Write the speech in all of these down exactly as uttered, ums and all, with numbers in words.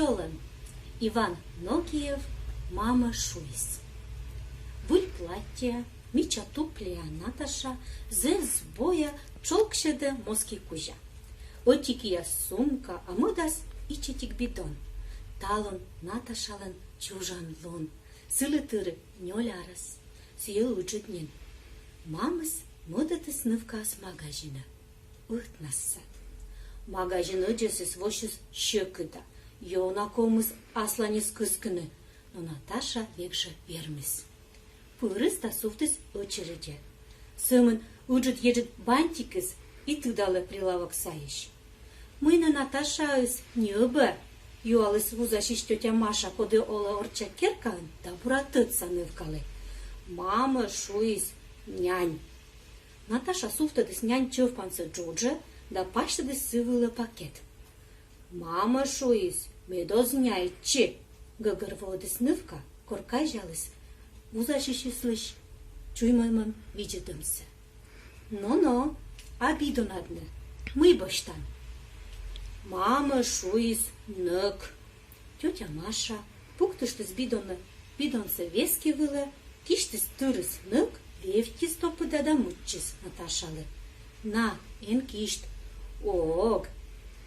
Олӧм. Иван Ногиев. «Мамӧ шуис». Выль платтьӧа, мича туплиа Наташа зэв збоя чолксьӧдӧ мостки кузя. Ӧти киас сумка, а мӧдас ичӧтик бидон. Талун Наташалӧн чужан лун. Сылы тырӧ нёль арӧс. Сійӧ ыджыд нин. Мамыс мӧдӧдіс нывкаӧс магазинӧ. Ӧтнассӧ. Магазин ӧдзӧсыс воссис сьӧкыда. Ёна ковмис асланьыс кыскыны, но Наташа век жӧ вермис. Пырис да сувтіс ӧчередьӧ. Сӧмын ыджыд еджыд бантикыс и тыдалӧ прилавок сайысь. «Мый нӧ Наташаыс ньӧбӧ?» — юаліс вузасьысь тётя Маша, коді олӧ орчча керкаын да бура тӧдса нывкалы. «Мамӧ шуис: нянь». Наташа сувтӧдіс нянь чӧвпансӧ джоджӧ да пасьтӧдіс сы вылӧ пакет. «Мамӧ шуис, мед оз няйтчы», — гӧгӧрвоӧдіс нывка, кор казяліс вузасьысьыслысь чуймӧмӧн видзӧдӧмсӧ. «Но-но, а бидонад нӧ мый босьтан?» «Мамӧ шуис: нӧк». Тётя Маша пуктыштіс бидонӧ, бидонсӧ вески вылӧ, кисьтіс тырыс нӧк, вевттис топыда да мыччис Наташалы. «На, эн кисьт». «Ог,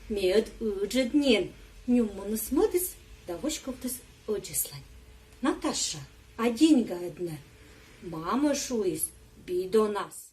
ме ӧд ыджыд нин», — нюммуніс мӧдыс да воськовтіс ӧдзӧслань. «Наташа, а деньгаыд нӧ?» «Мамӧ шуис: бидонас».